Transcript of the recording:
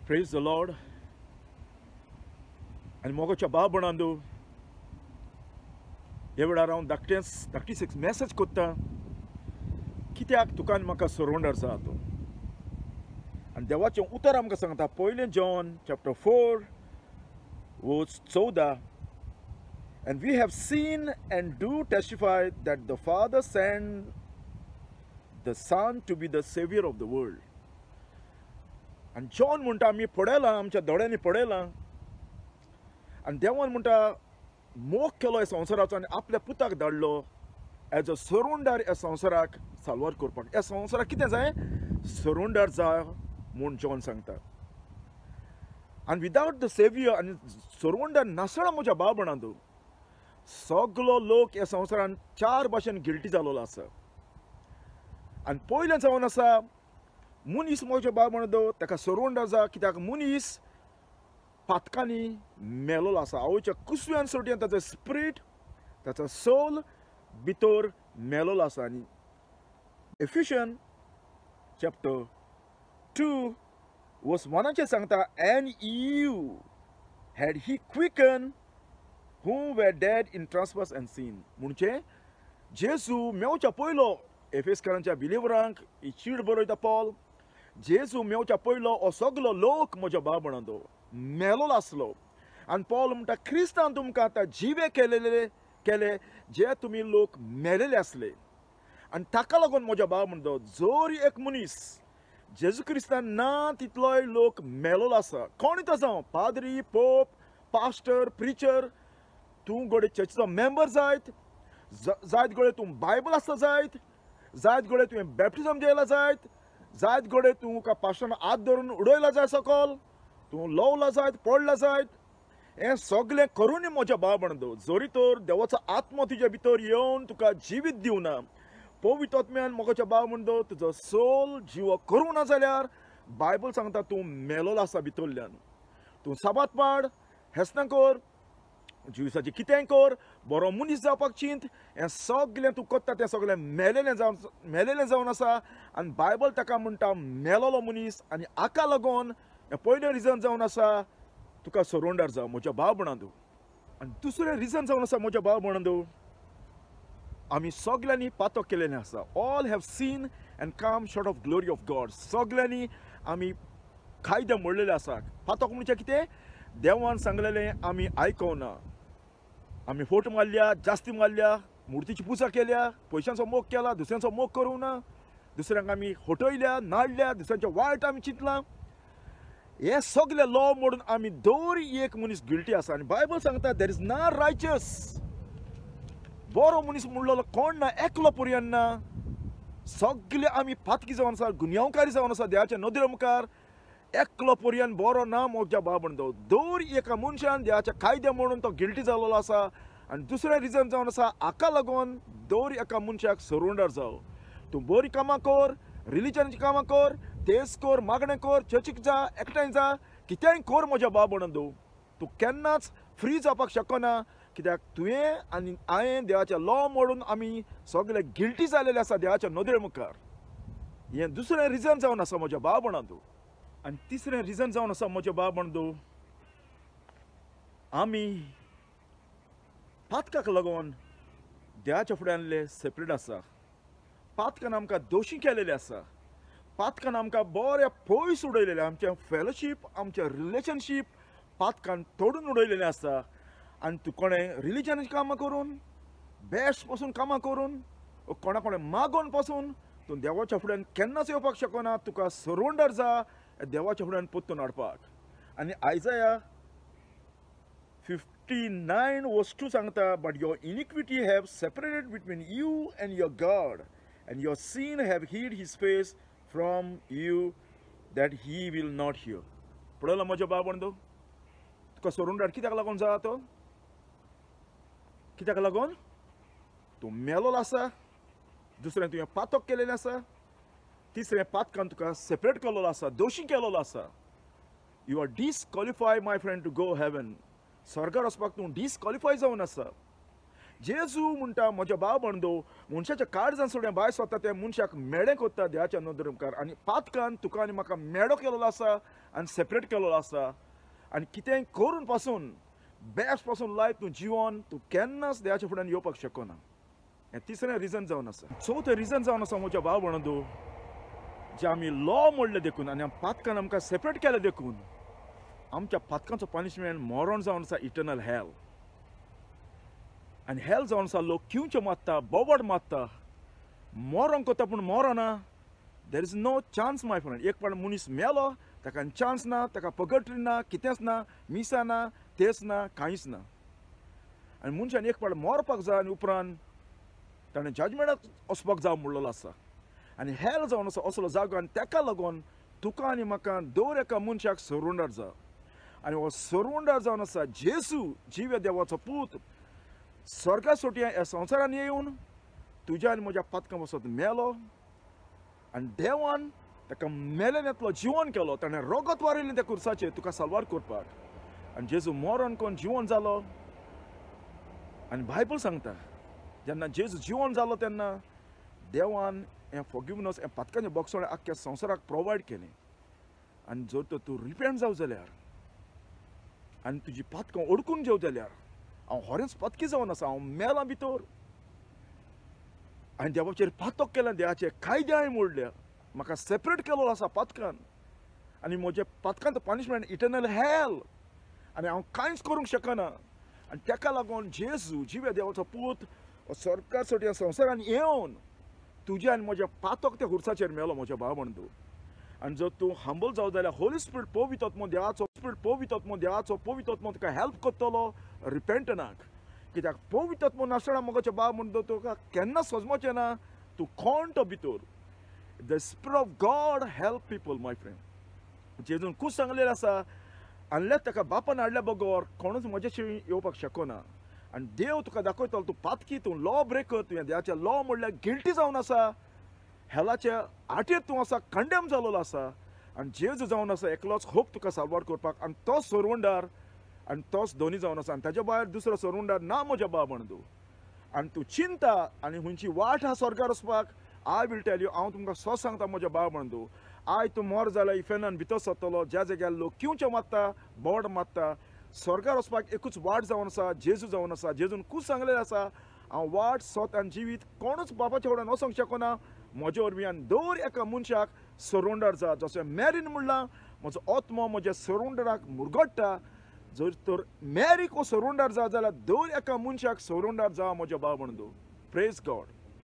Praise the Lord. आनी मोगाच्या बाब म्हणून ह्या वेळार हांव धाकटेंच धाकटीच एक मॅसेज कोत्ता, कित्याक तुका आनी म्हाका सरोंडर जाय तूं. आनी देवाचें उतर आमकां सांगता, पयलें जॉन चॅप्टर 4 वर्स 14, and we have seen and do testify that the Father sent the Son to be the Savior of the world. आनी जॉन म्हणटा आमी पळयलां, आमच्या दोळ्यांनी पळयलां. आनी देवान म्हणटा मोग केलो ह्या संवसाराचो आनी आपल्या पुताक धाडलो एज अ सरोंडर ह्या संवसाराक साल्वार करपाक. ह्या संवसाराक कितें जाय? सरोंडर जाय म्हूण जॉन सांगता. आनी विदावट the saviour आनी सरोंडर नासतना म्हज्या बाबणांत सगलो लोक ह्या संवसारान 4 भाशेन गिल्टी जालोलो आसा. आनी पयलें जावन आसा मनीस म्हज्या बाब म्हणतो ताका सरोंडर जा, कित्याक मनीस पातकांनी मेलोलो आसा. आवयच्या कुसव्यान सोडयान ताचो स्पिरीट, ताचो सोल भितर मेलोलो आसा. आनी एफिशियन चॅप्टर 2 वर्स 1 सांगता, and you had he quicken who were dead in trespass and sin. म्हणजे जेजू मेवच्या पयलो एफेसकारांच्या बिलिवरांक ही चीड बरयता पॉल, जेजू मेवच्या पयलो हो सगलो लोक म्हज्या बाब म्हणतो मेलोलो आसलो. आनी पॉल म्हणटा क्रिस्तान तुमकां आतां जिवे केले जे तुमी लोक मेलेले आसले. आनी ताका लागून म्हज्या बाब म्हणतो जर एक मनीस जेजू क्रिस्तान ना तितलोय लोक मेलोलो आसा, कोण तो जावं, पाद्री, पोप, पास्टर, प्रिचर, तूं घडये चर्चीचो मेंबर जायत, जायत घडये तूं बायबल आसता जायत, जायत घडये तुवें बॅप्टिजम जेयला जायत, जायत घडये तुका पास्टरान हात धरून उडयला जाय सकल, तूं लवला जायत, पडला जायत, हें सगळें करूनय म्हज्या बाब म्हणतो जरी तर देवाचो आत्मो तुज्या भितर येवन तुका जिवीत दिवना, पवित्र आत्म्यान म्हज्या बाब म्हणतो तुजो सोल जिवो करूं ना जाल्यार बायबल सांगता तूं मेलोलो आसा भितरल्यान. तूं साबात पाड, हेसना कर, जिविसाचें कितेंय कर, बरो मनीस जावपाक चिंत, हें सगळें तूं करता तें सगळें मेलेलें जावन आसा. आनी बायबल ताका म्हणटा मेलोलो मनीस. आनी हाका लागून हें पयलें रिजन जावन आसा तुका सरोंडर जाव म्हज्या भाव म्हणून. आनी दुसरें रिजन जावन आसा म्हज्या भाव म्हणून, आमी सगळ्यांनी पातक केलेलें आसा. All have seen and come short of glory of God. सगळ्यांनी आमी कायदे मोडलेले आसा. पातक म्हणजे कितें? देवान सांगलेलें आमी आयकोना, आमी फोट मारल्या, जास्ती मारल्या, मुर्तीची पुजा केल्या, पयशांचो मोग केला, दुसऱ्यांचो मोग करूं ना, दुसऱ्यांक आमी हटयल्या, नाडल्या, दुसऱ्यांचें वायट आमी चिंतलां. हे सगळे लॉ मोडून आमी दर एक मनीस गिल्टी आसा. आनी बायबल सांगता there is ना रायचस, बरो मनीस म्हणलेलो कोण ना, एकलो पर्यंत ना. सगळे आमी पातकी जावन आसा, गुन्यांवकारी जावन आसा देवाच्या नदरे मुखार. एकलो पर्यंत बरो ना म्हज्या बाब म्हणतो दर एका मनशान देवाच्या कायदे म्हणून तो गिल्टी जालोलो आसा. आनी दुसरें रिजन जावन आसा हाका लागून दर एका मनशाक सरोंडर जाव. तूं बरीं कामां कर, रिलिजनाचीं कामां कर, तेज कर, मागणें कर, चर्चीक जा, एकठांय जा, कितेंय कर म्हज्या बाब म्हणून तूं केन्नाच फ्री जावपाक शकना, कित्याक तुवें आनी हांवें देवाच्या लॉ मोडून आमी सगळे गिल्टी जालेले आसा देवाच्या नदरे मुखार. हें दुसरें रिजन जावन आसा म्हज्या बाब म्हणून. आनी तिसरें रिजन जावन आसा म्हज्या बाब म्हणतो आमी पातकाक लागून देवाच्या फुड्यांतले सेपरेट आसा. पातकान आमकां दोशी केलेले आसा, पातकान आमकां बऱ्या पयस उडयलेलें, आमचें फेलोशीप, आमचें रिलेशनशीप पातकान तोडून उडयलेलें आसा. आनी तूं कोणें रिलिजनाचीं कामां करून, बेस्ट पसून कामां करून, कोणा कोणें मागोवन पसून तूं देवाच्या फुड्यान केन्नाच येवपाक शकना. तुका सरोंडर जा देवाच्या फुड्यान परतून हाडपाक. आनी आयजाया 59 वर्स 2 सांगता, but your iniquity have separated between you and your God and your sin have hid his face from you that he will not hear. पळयला म्हज्या बाब म्हणतो तुका सरोंडर कित्याक लागून जा तो? कित्याक लागून? तूं मेलोलो आसा, दुसरें तुवें पातक केलेलें आसा, तिसरें पातकान तुका सेपरेट केलेलो आसा, दोशी केलेलो आसा. You are disqualify my friend to go heaven. स्वर्गार वचपाक तूं डिसक्वॉलिफाय जावन आसा. जेजू म्हणटा म्हज्या भाव बंदो मनशाच्या काळजान सोडून भायर सोदता तें मनशाक मेडें कोत्ता देवाच्या नदरे मुखार. आनी पातकान तुका आनी म्हाका मेडो केलेलो आसा आनी सेपरेट केलेलो आसा. आनी कितेंय करून पासून बेस्ट पासून लायफ तूं जिवन तूं केन्नाच देवाच्या फुड्यान येवपाक शकना. हें तिसरें रिजन जावन आसा. चवथें रिजन जावन आसा म्हज्या भाव बंदो जे आमी लॉ मोडले देखून आनी पातकान आमकां सेपरेट केलें देखून आमच्या पातकांचो पनिशमेंट मरण जावन आसा इटर्नल हेल. आनी हेल जावन आसा लोक किंवच्यो मारता, बोबड मारता, मरण कोता पूण मरना. There is no chance my friend. एक पाट मनीस मेलो ताका चान्स ना, ताका पगटरी ना, कितेंच ना, मिसा ना, तेच ना, कांयच ना. आनी मनशान एक पाट मरपाक जाय आनी उपरांत ताणें जजमेंटाक वचपाक जाय म्हणलेलो आसा. आनी हेल जावन आसा असलो जागो. आनी ताका लागून तुका आनी म्हाका दर एका मनशाक सरुंडर जाय. आनी हो सरुंडर जावन आसा जेजू जिव्या देवाचो पूत स्वर्गा सोटया ह्या संवसारान येवन तुज्या आनी म्हज्या पातकां पासत मेलो आनी देवान ताका मेलें जिवन केलो. ताणें रगत वारयलें त्या कुर्साचेर तुका साल्वार करपाक. आनी जेजू मरण कोण जिवन जालो. आनी बायबल सांगता जेन्ना जेजू जिवन जालो तेन्ना देवान हें फॉरगिवनस हें पातकांचें बक्षण आख्ख्या संवसाराक प्रोवायड केलें. आनी जर तर तूं रिपेंट जाव जाल्यार आनी तुजी पातकां ओडकून जेव जाल्यार हांव खरेंच पातकी जावन आसा, हांव मेलां भितर आनी देवाचेर पातक केलें, देवाचे कायदे हांवें मोडल्या, म्हाका सेपरेट केलो आसा पातकान आनी म्हज्या पातकांचो पनिशमेंट इटर्नल हेल आनी हांव कांयच करूंक शकना. आनी ताका लागून जेजू जिव्या देवाचो पूत सरकार सोडया संवसारान येवन तुज्या आनी म्हज्या पातक त्या खुर्साचेर मेलो म्हज्या भाव बंधू. आनी जर तूं हंबल जाव जाल्यार होली स्पिरिट पवित्र देवाचो स्पिरिट पवित्र देवाचो पवित्र तुका हेल्प करतलो रिपेंटनाक. कित्याक पवित्र नासतना म्हज्या भाव म्हणटा तुका केन्ना सजमचें ना, तूं कोण तो भितर. The spirit of God help people my friend. जेजून खूब सांगलेलें आसा आनी ताका बापान हाडल्या बगर कोणूच म्हज्याशी येवपाक शकना. आनी देव तुका दाखयतलो तूं पातकी, तूं लॉ ब्रेकर, तुवें देवाचें लॉ म्हणल्यार गिल्टी जावन आसा, हेलाच्या आटेर तूं आसा, कंडेम जालोलो आसा. आनी जेजू जावन आसा एकलोच होप तुका साल्वार करपाक. आनी तोच सरवंडार आनी तोच दोनी जावन आसा आनी ताच्या भायर दुसरो सरवंडार ना म्हज्या बाब म्हणू. आनी तूं चिंता आनी खंयची वाट आसा स्वर्गार वचपाक I will tell you. हांव तुमकां सो सांगता म्हज्या बाब म्हणू, आयज तूं मर जाल्यार इफेनान भितर सरतलो ज्या जाग्यार लोक किंवचे मारता, बोड मारता. स्वर्गार वचपाक एकूच वाट जावन आसा, जेजू जावन आसा. जेजून खूब सांगलेलें आसा हांव वाट सत आनी जिवीत, कोणूच बापाच्या फुड्यान वचोंक शकना म्हजे वरवीं. आनी दर एका मनशाक सरुंडर जा, जशें मॅरीन म्हणलां म्हजो आत्मो म्हज्या सरुंडराक मुरगडटा. जर तर मॅरीक हो सरुंडर जा जाल्यार दर एका मनशाक सरुंडर जा म्हज्या भाव बंधू. Praise God.